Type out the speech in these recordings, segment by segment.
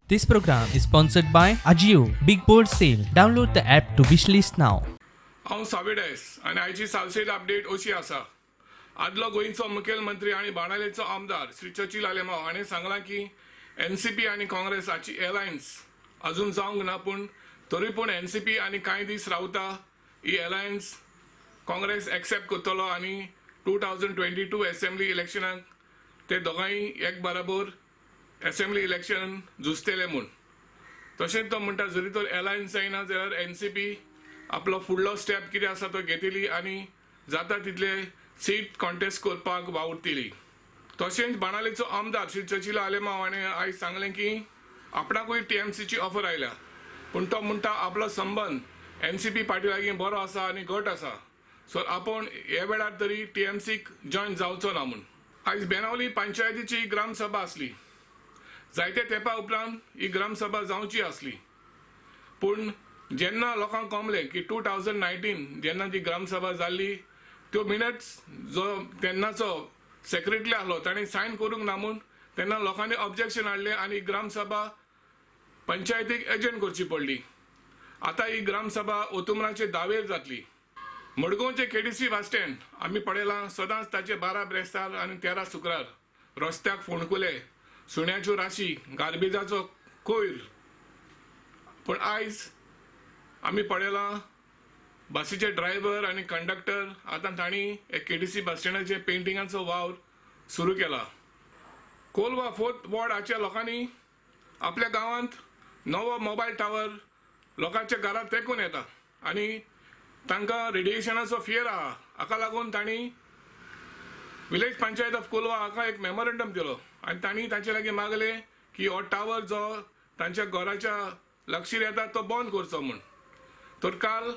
This program is sponsored by Ajio Big Board Sale. Download the app to wishlist now. हांव साविडेस आनी आयची Salcete update अशी आसा. आदलो गोंयचो मुखेलमंत्री आनी बाणालेचो आमदार श्री चर्चिल आलेमाव हाणें सांगलां की एनसीपी आनी काँग्रेस हाची एलायन्स अजून जावंक ना, पूण तरी पूण एनसीपी आनी कांय दीस रावता ही एलायन्स काँग्रेस एक्सेप्ट करतलो आनी 2022 एसेंब्ली इलेक्शनाक ते दोगांय एक बराबर एसेंब्ली इलेक्शन झुजतले म्हूण. तशेंच तो म्हणटा, जरी तर एलायन्स जायना जाल्यार एनसीपी आपलो फुडलो स्टेप कितें आसा तो घेतली आनी जाता तितले सीट कॉन्टेस्ट करपाक वावुरतली. तशेंच बाणालेचो आमदार श्री चर्चिल आलेमाव हाणें आयज सांगलें की आपणाकूय टीएमसीची ऑफर आयल्या, पूण तो म्हणटा आपलो संबंद एनसीपी पार्टी लागीं बरो आसा आनी घट आसा, सो आपूण हे वेळार तरी टीएमसीक जॉयन जावचो ना म्हूण. आयज बेनावली पंचायतीची ग्रामसभा आसली. जायते तेंपा उपरांत ही ग्रामसभा जावची आसली, पूण जेन्ना लोकांक कळ्ळें की 2019 जेन्ना ती ग्रामसभा जाल्ली त्यो मिनट्स जो तेन्नाचो सेक्रेटरी आसलो ताणें सायन करूंक ना म्हूण, तेन्ना लोकांनी ऑब्जेक्शन हाडलें आनी ग्रामसभा पंचायतीक एजंट करची पडली. आतां ही ग्रामसभा ओतुमराचे दावेर जातली. मडगांवचे केडीसी बस स्टँड आमी पळयलां, सदांच ताचे 12 ब्रेस्तार आनी 13 शुक्रार रस्त्याक फोंडकुले, सुण्याच्यो राशी, गार्बेजाचो कोयर. पूण आयज आमी पळयलां बसीचे ड्रायव्हर आनी कंडक्टर आतां तांणी एक केडीसी बस स्टँडाचे पेंटिंगाचो वावर सुरू केला. कोलवा फोर्थ वॉर्ड हाच्या लोकांनी आपल्या गांवांत नवो मोबायल टावर लोकांच्या घरांत तेंकून येता आनी तांकां रेडिएशनाचो फियर आहा. हाका लागून तांणी विलेज पंचायत ऑफ कोलवा हाका एक मेमोरंडम दिलो आनी तांणी तांचे लागीं मागलें की हो टावर जो तांच्या घराच्या लक्षीर येता तो बंद करचो म्हूण. तर काल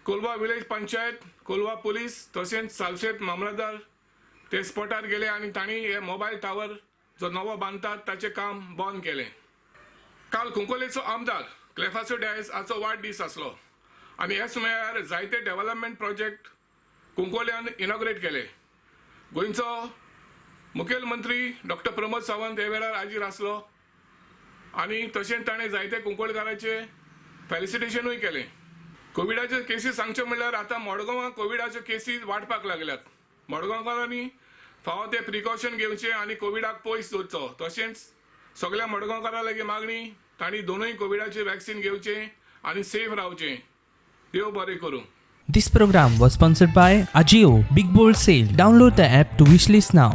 कोलवा विलेज पंचायत, कोलवा पुलीस तशेंच सालसेत मामलादार ते स्पॉटार गेले आनी तांणी हे मोबायल टावर जो नवो बांदतात ताचें काम बंद केलें. काल कुंकोलेचो आमदार क्लेफासो डायस हाचो वाडदीस आसलो आनी ह्या सुमार जायते डेव्हलपमेंट प्रोजेक्ट कुंकोल्यान इनॉग्रेट केले. गोंयचो मुखेलमंत्री डॉक्टर प्रमोद सावंत हे वेळार हाजीर आसलो आनी तशेंच ताणें जायते कुंकळकाराचे फेलिसिटेशनूय केलें. कोविडाच्यो केसी सांगच्यो म्हणल्यार आतां मडगांवां कोविडाच्यो केसी वाडपाक लागल्यात. मडगांवकारांनी फावो ते प्रिकॉशन घेवचें आनी कोविडाक पयस दवरचो. तशेंच सगळ्या मडगांवकारां लागीं मागणी, तांणी दोनूय कोविडाचे वॅक्सीन घेवचें आनी सेफ रावचें. देव बरें करूं. This program was sponsored by Ajio Big Bold Sale. Download the app to wishlist now.